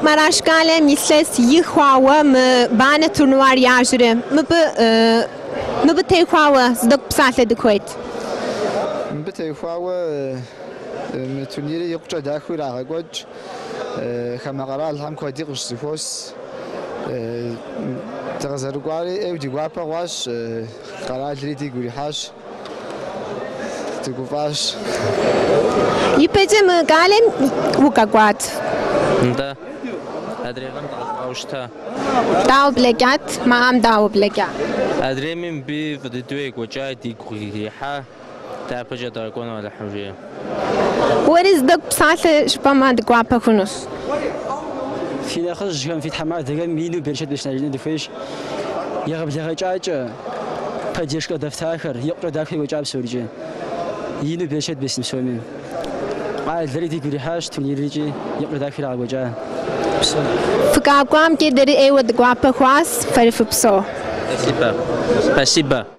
Мараш къалэм илъэс и хъуауэ мы банэ турнуар яжьрэ. Мыбы мыбы теухуауэ зы тӏэкӏу псалъэ дыхуейт. Мыбы теухуауэ мы турнирыр икъукӏэ дахэу ирагъэкӏуэкӏ. Хамэ къэралхэм куэди къыщызэхуос. Дыкъызэрыкӏуари ӏейуэ ди гуапэ хъуащ, къэралри дигу ирихьащ, дыгуфӏащ. Ипэкӏэ мы къалэм укъэкӏуат? Нтӏэ, адрей гъэм дыкъэкӏуауэ щыта. Дауэ блэкӏат? Мы гъэм дауэ блэкӏа? Адрейми мыбы фӏы дыдэу екӏуэкӏа, дигу ирихьа. Дяпэкӏэ дыкъэкӏуэну Алыхьым жиӏэ. Уэри зы тӏэкӏу псалъэ жыпӏэмэ ди гуапэ хъунущ. Фи нэхъыжьхэм, фи тхьэмадэхэм ину берычэт бесын яжетӏэну дыхуейщ. Егъэблэгъэкӏакӏэ, поддержкэ къыдэфтахэр, икъукӏэ дахэу екӏуэкӏа псорикӏи. Ину берычэт бесын псоми. Къалэри дигу ирихьащ, турнирикӏи икъукӏэ дахэу ирагъэкӏуэкӏа псом. Фыкъакӏуамкӏэ дэри ӏейуэ ди гуапэ хъуащ, фэри фыпсэу. Спасибо. Спасибо.